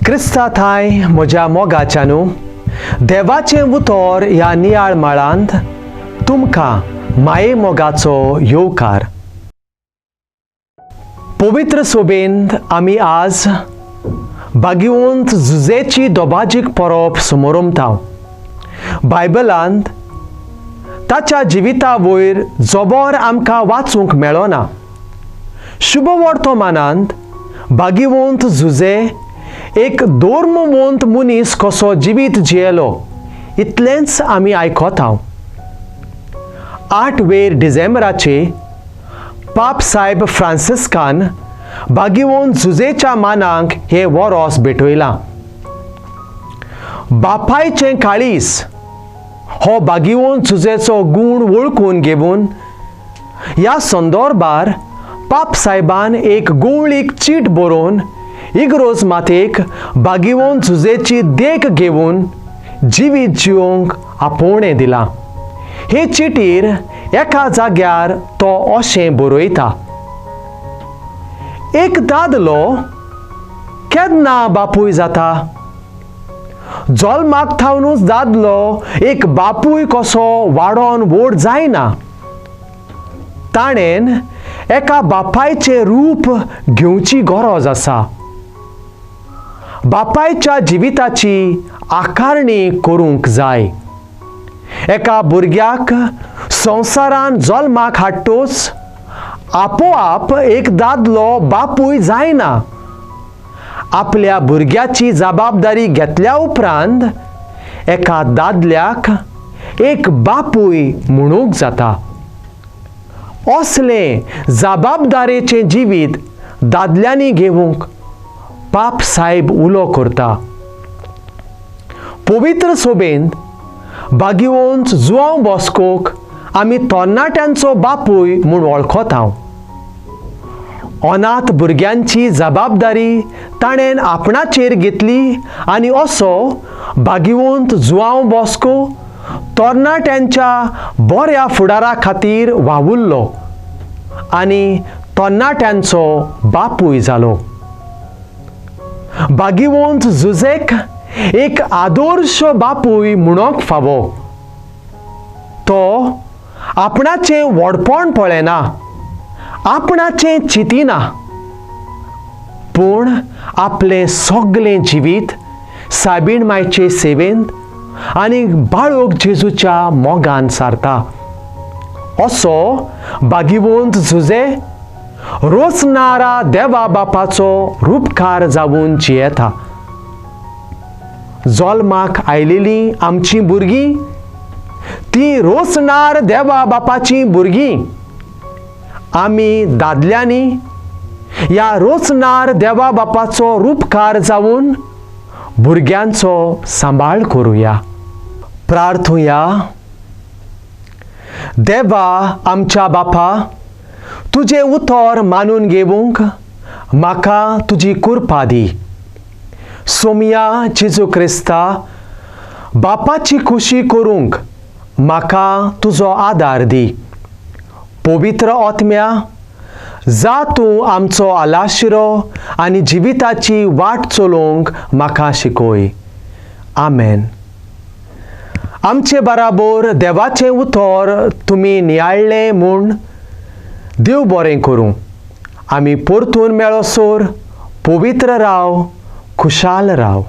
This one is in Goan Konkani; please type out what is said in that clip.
क्रिस्ता थांय म्हज्या मोगाच्यानू, देवाचें उतर ह्या नियाळ माळांत तुमकां माये मोगाचो येवकार. पवित्र सोबेंत आमी आज भाग्यवंत जुजेची दोबाजीक परब समोरमता. बायबलांत ताच्या जिविता वयर जबोर आमकां वाचूंक मेळना. शुभवर्तमानांत भाग्यवंत जुजे एक धर्मवंत मनीस कसो जिवीत जियेलो इतलेंच आमी आयकता. 8 वेर डिसेंबराचे पाप साहेब फ्रांसिस्कान भाग्यवंत जुजेच्या मानाक हे वरोस भेटयलां. बापायचें काळीस हो भाग्यवंत जुजेचो गूण वळखून घेवन ह्या संदर्भार पाप साहेबान एक गोवळीक चीट बरोवन इग्रोज मातेक भाग्यवंत जुजेची देख घेवन जिवीत जिवंक आपोवणें दिलां. हे चिटीर एका जाग्यार तो अशें बरयता, एक दादलो केन्ना बापूय जाता? जल्माक थावनूच दादलो एक बापूय कसो वाडोन व्हड जायना. ताणें एका बापायचें रूप घेवची गरज आसा. बापायच्या जिविताची आकारणी करूंक जाय. एका भुरग्याक संवसारान जल्माक हाडटोच आपोआप एक दादलो बापूय जायना. आपल्या भुरग्याची जबाबदारी घेतल्या उपरांत एका दादल्याक एक बापूय म्हणूंक जाता. असलें जबाबदारेचें जिवीत दादल्यांनी घेवंक पाप साहेब उलो करता. पवित्र सोबेंत भाग्यवंत जुआंव बॉस्कोक आमी तरणाट्यांचो बापूय म्हूण वळखता. अनाथ भुरग्यांची जबाबदारी ताणें आपणाचेर घेतली आनी असो भाग्यवंत जुआंव बॉस्को तरणाट्यांच्या बऱ्या फुडारा खातीर वावुरलो आनी तरणाट्यांचो बापूय जालो. भाग्यवंत जुजेक एक आदर्श बापूय म्हणूंक फावो. तो आपणाचें व्हडपण पळयना, आपणाचें चिंतिना, पूण आपलें सगलें जिवीत सायबीण मायचे सेवेंत आनी बाळक जेजूच्या मोगान सारता. असो भाग्यवंत जुजे रोचनारा देवा बापाचो रुपकार जावन जियेता. जल्माक आयलेलीं आमचीं भुरगीं ती रोचनार देवा बापाचीं भुरगीं. आमी दादल्यांनी ह्या रोचनार देवा बापाचो रुपकार जावन भुरग्यांचो सांबाळ करुया. प्रार्थुया. देवा आमच्या बापा, तुजें उतर मानून घेवंक म्हाका तुजी कृपा दी. सोमया जेजू क्रिस्ता, बापाची खुशी करूंक म्हाका तुजो आदार दी. पवित्र आत्म्या, जा तूं आमचो आलाशिरो आनी जिविताची वाट चलोवंक म्हाका शिकय. आमेन. आमचे बराबर देवाचें उतर तुमी नियाळ्ळें म्हूण देव बरें करूं. आमी परतून मेळोसर पवित्र राव, खुशाल राव.